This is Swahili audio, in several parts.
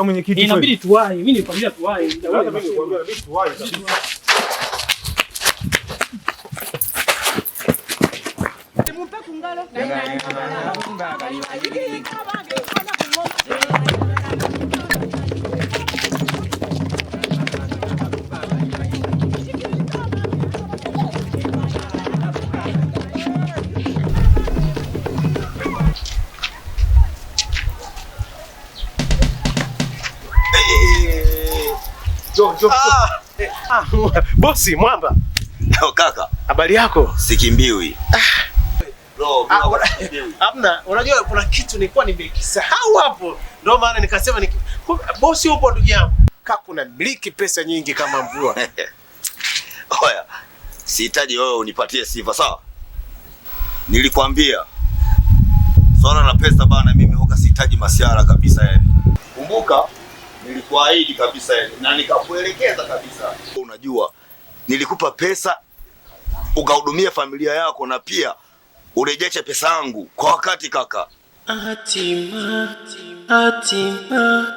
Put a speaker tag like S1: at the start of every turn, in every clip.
S1: Mwenyekiti,
S2: Inabidi tuwahi. Mimi nilikwambia tuwahi.
S1: Bosi Mwamba.
S3: Kaka,
S1: habari yako?
S3: Sikimbiwi.
S1: Hamna, unajua kuna kitu nilikuwa nimekisahau hapo. Ndio maana nikasema bosi upo ndugu yangu. Kaka unamiliki pesa nyingi kama mvua.
S3: Oya, sihitaji wewe unipatie sifa, sawa? Nilikwambia swala la pesa bana, mimi hoka sihitaji masiara kabisa yani. Kumbuka nilikuahidi kabisa yani na nikakuelekeza kabisa. Unajua nilikupa pesa ukahudumia familia yako na pia urejeshe pesa yangu kwa wakati kaka.
S4: Hatima, hatima,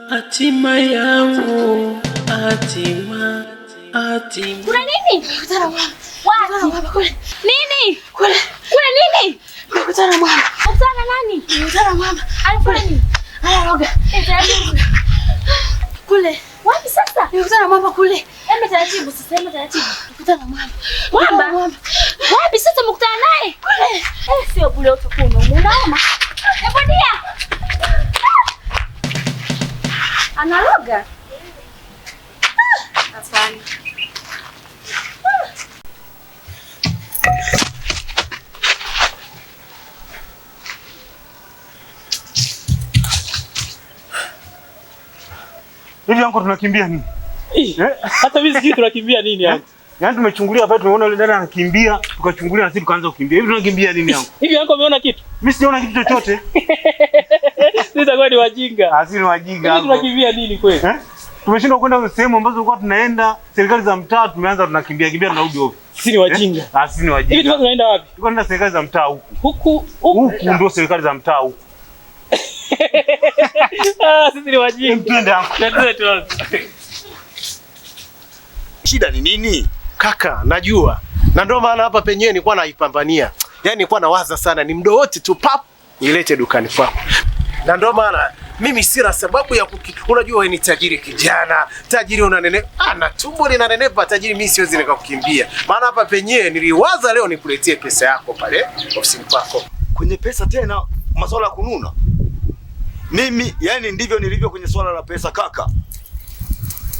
S4: hatima yangu, hatima, hatima.
S5: Kuna nini? Wapi? Kule. Nini? Kule. Kule nini? Nimekutana mama. Ukutana nani? Nimekutana mama. Alifanya nini? Anaroga. Kule. Wapi sasa? Nimekutana mama kule. Embe taratibu sasa, embe taratibu. Nimekutana mama. Mwamba. Wapi sasa mkutana naye? Kule. Sio bure utakuwa unaona. Hebu dia. Analoga? Hapana.
S6: Hivi yangu tunakimbia nini?
S2: Hata mimi sijui tunakimbia nini yangu.
S6: Yaani tumechungulia pale tumeona yule dada anakimbia, tukachungulia na sisi tukaanza kukimbia. Hivi tunakimbia nini yangu?
S2: Hivi yangu umeona kitu?
S6: Mimi sijaona kitu chochote.
S2: Sisi tutakuwa ni wajinga.
S6: Ah, sisi ni wajinga.
S2: Hivi tunakimbia nini kweli?
S6: Tumeshindwa kwenda sehemu ambazo tulikuwa tunaenda, serikali za mtaa tumeanza tunakimbia kimbia tunarudi ovyo.
S2: Sisi ni wajinga.
S6: Ah, sisi ni wajinga.
S2: Hivi tunaenda wapi?
S6: Tulikuwa tunaenda serikali za mtaa huku.
S2: Huku
S6: huku ndio serikali za mtaa huku.
S2: Ah, sisi ni wajinga.
S6: Twende yangu.
S2: Twende tuanze.
S3: Shida ni nini?
S1: Kaka, najua. Na ndio maana hapa penyewe nilikuwa naipambania. Yaani nilikuwa nawaza sana ni muda wote tu pap nilete dukani kwako. Na ndio maana mimi sina sababu ya unajua wewe ni tajiri kijana, tajiri unanenepa, na tumbo linanenepa tajiri, mimi siwezi nikakukimbia. Maana hapa penyewe niliwaza leo nikuletee pesa yako pale ofisini kwako.
S3: Kwenye pesa tena masuala ya kununa. Mimi yani ndivyo nilivyo kwenye swala la pesa kaka.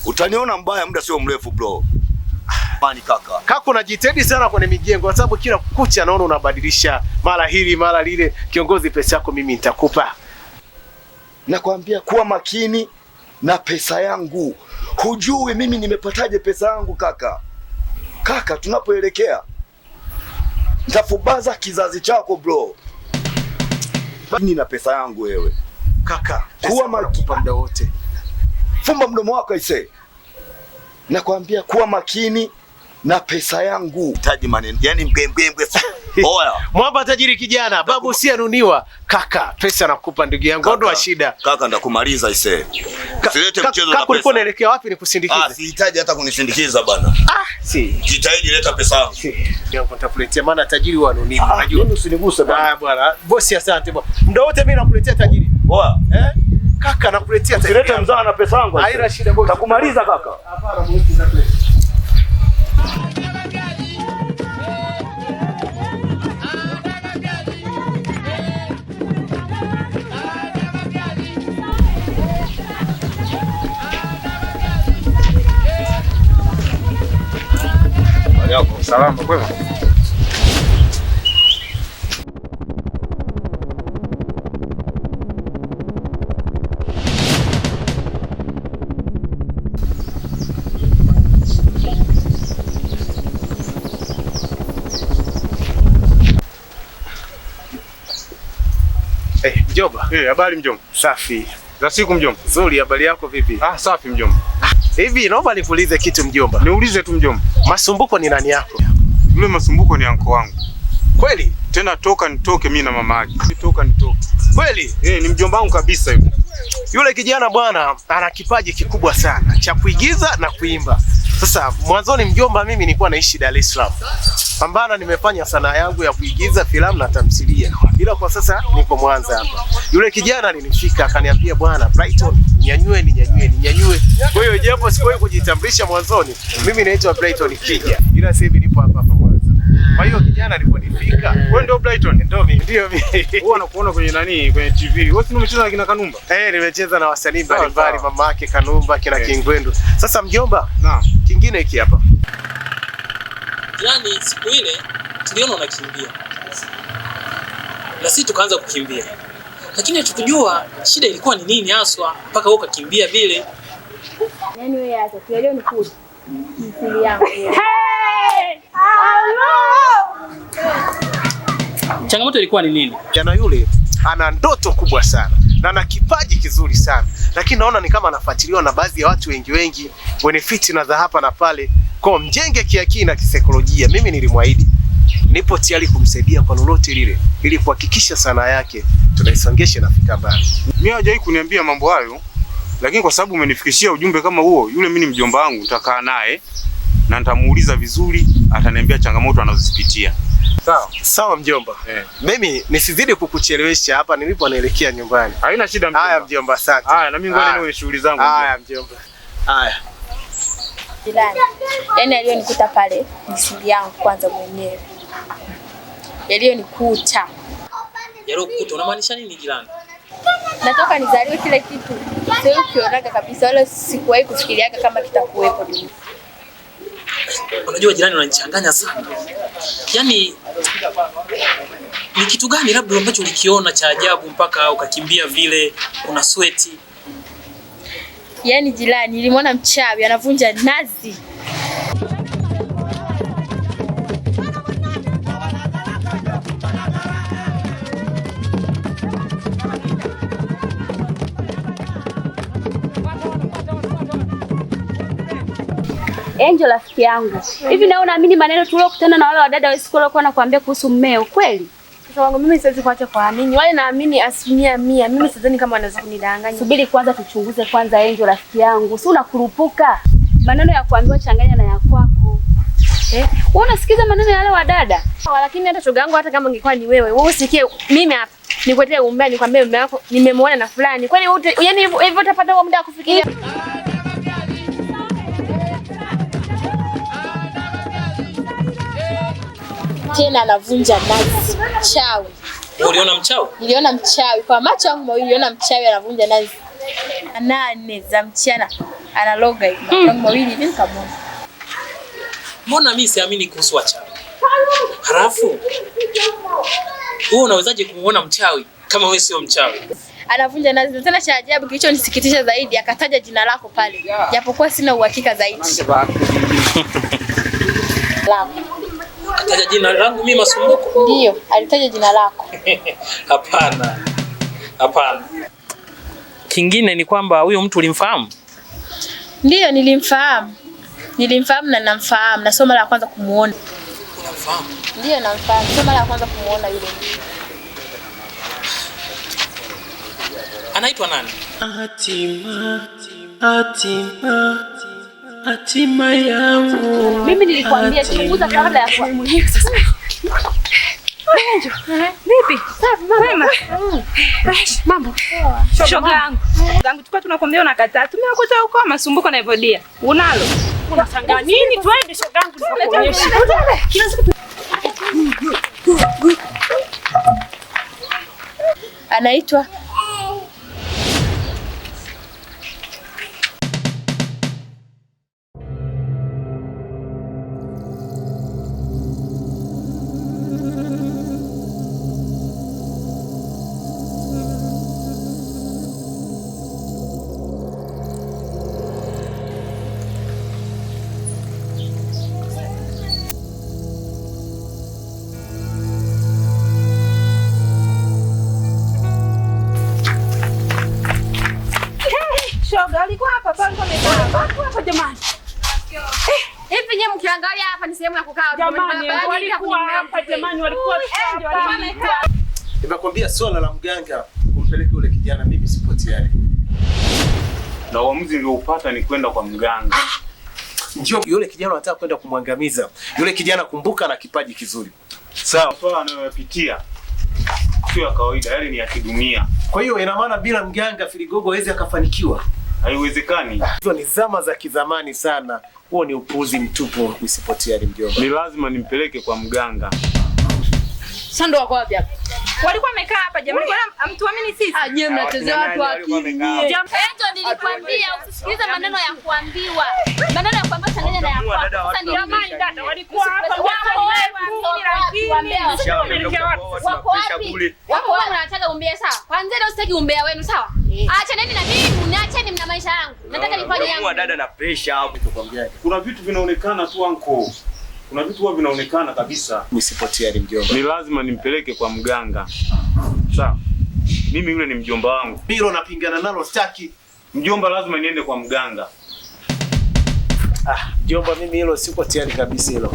S3: Utaniona mbaya muda sio mrefu bro. Mani kaka.
S1: Kaka unajitahidi sana kwenye mijengo kwa sababu kila kucha naona unabadilisha mara hili mara lile. Kiongozi, pesa yako mimi nitakupa.
S3: Nakwambia kuwa makini na pesa yangu. Hujui mimi nimepataje pesa yangu kaka. Kaka tunapoelekea nitafubaza kizazi chako bro. Mimi na pesa yangu wewe.
S1: Kaka,
S3: kuwa makini
S1: muda wote.
S3: Fumba mdomo wako aisee. Nakwambia kuwa makini na pesa yangu. Taji maneno. Yaani mbwembwe. Oya.
S1: Mwamba tajiri kijana, babu si anuniwa. Kaka, pesa nakupa ndugu yangu. Ondoa shida.
S3: Kaka ndakumaliza aisee. Usilete mchezo na pesa.
S1: Kaka ulikuwa unaelekea wapi nikusindikize?
S3: Ah, sihitaji hata kunisindikiza bana.
S1: Ah, si.
S3: Jitahidi leta pesa yangu.
S1: Si. Ndio nitakuletea maana tajiri wa anuniwa. Unajua.
S3: Mimi usiniguse bana.
S1: Ah bwana, bosi asante bwana. Muda wote mimi nakuletea tajiri.
S3: Oya.
S1: Kaka nakuletea tajiri.
S3: Usilete mzaa na pesa yangu.
S1: Haina shida bosi.
S3: Takumaliza kaka.
S1: Hapana bosi, nitakuletea.
S6: Yako salama kwema?
S1: Mjomba.
S6: Habari mjomba.
S1: Safi.
S6: Za siku mjomba.
S1: Nzuri, habari yako vipi?
S6: Ah, safi mjomba.
S1: Hivi naomba nikuulize kitu mjomba.
S6: Niulize tu mjomba.
S1: Masumbuko ni nani yako?
S6: Yule Masumbuko ni anko wangu.
S1: Kweli?
S6: Tena toka nitoke mimi na mama yake. Toka nitoke.
S1: Kweli?
S6: Ni mjomba wangu kabisa yule.
S1: Yule kijana bwana ana kipaji kikubwa sana cha kuigiza na kuimba. Sasa mwanzoni mjomba, mimi nilikuwa naishi Dar es Salaam. Pambana, nimefanya sanaa yangu ya kuigiza filamu na tamthilia. Ila kwa sasa niko Mwanza hapa. Yule kijana alinifika akaniambia, bwana Brighton, ninyanyue ninyanyue ninyanyue. Kwa hiyo japo sikuwahi kujitambulisha mwanzoni, mimi naitwa Brighton Kija. Ila sasa hivi nipo hapa hapa Mwanza. Kwa hiyo kijana aliponifika,
S6: Wewe ndio Brighton?
S1: Ndio mimi, ndio mimi.
S6: Wewe unakuona kwenye nani, kwenye TV. Wewe si umecheza na kina Kanumba?
S1: Nimecheza na wasanii mbalimbali, mama yake Kanumba, kina Kingwendu. Sasa mjomba,
S6: naam,
S1: kingine hiki hapa.
S2: Yaani siku ile tuliona unakimbia. Na sisi tukaanza kukimbia. Lakini hatukujua shida ilikuwa ni nini haswa mpaka wewe ukakimbia vile.
S5: Yaani wewe acha tuelewe ni kuja. Msili yangu.
S7: Hey! Hello!
S2: Changamoto ilikuwa ni nini?
S1: Kijana yule ana ndoto kubwa sana na ana kipaji kizuri sana, lakini naona ni kama anafuatiliwa na baadhi ya watu wengi wengi wenye fitina za hapa na pale. Kwa mjenge kiakili na kisaikolojia. Mimi nilimwahidi nipo tayari kumsaidia kwa lolote lile ili kuhakikisha sanaa yake tunaisongesha na fika mbali.
S6: Mimi hajawahi kuniambia mambo hayo, lakini kwa sababu umenifikishia ujumbe kama huo, yule mimi ni mjomba wangu, nitakaa naye na nitamuuliza vizuri, ataniambia changamoto anazozipitia. Sawa?
S1: Sawa mjomba. Mimi nisizidi kukuchelewesha hapa nilipo naelekea nyumbani.
S6: Haina shida mjomba.
S1: Haya mjomba, asante.
S6: Haya, na mimi ngoja niende kwenye shughuli zangu.
S1: Haya mjomba. Haya.
S5: Jirani. Yaani aliyonikuta pale ni siri yangu kwanza mwenyewe. Yaliyonikuta.
S2: Yaliyokukuta unamaanisha nini jirani?
S5: Natoka nizaliwe kile kitu. Sio ukionaga kabisa wala sikuwahi kufikiriaga kama kitakuwepo duniani.
S2: Unajua jirani unanichanganya sana. Yaani ni kitu gani labda ambacho ulikiona cha ajabu mpaka ukakimbia vile una sweat?
S5: Yaani jirani nilimwona mchawi anavunja nazi.
S7: Angel rafiki yangu. Hivi na unaamini maneno tuliokutana na wale wadada wa siku waliokuwa nakuambia kuhusu mmeo kweli?
S8: Sasa wangu mimi siwezi kuacha kuamini. Wale naamini 100%. Mimi sidhani kama wanaweza kunidanganya.
S7: Subiri kwanza tuchunguze kwanza Angel rafiki yangu. Si unakurupuka. Maneno ya kuambiwa changanya na ya kwako. Wewe unasikiza maneno ya wale wadada?
S8: Lakini hata shoga yangu hata kama ingekuwa ni wewe, wewe usikie mimi hapa. Nikuletee umbea nikwambie mume wako nimemuona na fulani. Kwani yaani hivyo utapata huo muda wa kufikiria?
S5: Tena anavunja nazi. Mchawi.
S2: Uliona mchawi?
S5: Niliona mchawi kwa macho yangu mawili, niliona mchawi anavunja nazi. 8 za mchana analoga hivi. Macho yangu mawili hivi nikamwona.
S2: Mbona mimi siamini kuhusu wachawi? Halafu wewe unawezaje kumuona mchawi kama wewe sio mchawi?
S5: Anavunja nazi. Tena cha ajabu kilichonisikitisha zaidi akataja jina lako pale. Japokuwa sina uhakika zaidi. Lako.
S2: Akataja jina langu mimi Masumbuko?
S5: Ndio, alitaja jina lako.
S2: Hapana. Hapana. Kingine ni kwamba huyo mtu ulimfahamu?
S5: Ndio, nilimfahamu. Nilimfahamu na namfahamu na sio mara ya kwanza kumuona.
S2: Unamfahamu?
S5: Ndio, namfahamu. Sio mara ya kwanza kumuona yule mtu.
S2: Anaitwa nani?
S4: Hatima, hatima, hatima yangu.
S7: Mimi nilikwambia chunguza kabla ya kuamua. Sasa.
S9: Vipi? Safi mama. Mambo. Shoga yangu. Zangu tulikuwa tunakwambia unakataa. Tumekuta huko Masumbuko na Evodia. Unalo? Unashangaa nini? Twende shoga yangu nikakuonyeshe.
S5: Anaitwa
S9: Shoga alikuwa hapa pale kwa amekaa. Hapo jamani.
S8: Hivi nyewe mkiangalia hapa ni sehemu sehemu ya kukaa.
S9: Jamani, walikuwa hapa jamani, walikuwa hapa.
S1: Nimekwambia swala la mganga kumpeleka yule kijana mimi sipo tayari.
S6: Na uamuzi nilioupata ni kwenda kwa mganga.
S1: Ndio yule kijana anataka kwenda kumwangamiza. Yule kijana kumbuka na kipaji kizuri.
S6: Sawa, swala anayoyapitia sio ya kawaida, yale ni ya kidunia.
S1: Kwa hiyo ina maana bila mganga Filigogo hawezi akafanikiwa.
S6: Haiwezekani.
S1: Hizo ni zama za kizamani sana. Huo ni upuzi mtupu, usipo tayari mjomba.
S6: Ni lazima nimpeleke kwa mganga.
S10: Sasa ndo wako wapi hapa?
S9: Walikuwa wamekaa hapa jamani, kwa hamtuamini sisi?
S10: Ah, nyewe mnachezea watu akili nyie.
S5: Angel, nilikwambia usisikilize maneno ya kuambiwa. Maneno ya kuambiwa changanya na ya kwako. Sasa ni
S9: Jamani dada, walikuwa hapa
S5: Wako wapi?
S8: Wako wapi? Wako wapi? Mnataka umbea sawa? Kwanza leo sitaki umbea wenu sawa? Achaneni na mimi, niacheni mna maisha yangu. Nataka nifanye yangu.
S11: Dada na pressure hapo.
S6: Kuna vitu vinaonekana tu anko. Kuna vitu huwa vinaonekana kabisa.
S1: Msipo tayari mjomba.
S6: Ni lazima nimpeleke kwa mganga. Sawa. Mimi yule ni mjomba wangu.
S1: Hilo napingana nalo sitaki.
S6: Mjomba lazima niende kwa mganga.
S1: Ah, mjomba mimi hilo siko tayari kabisa hilo.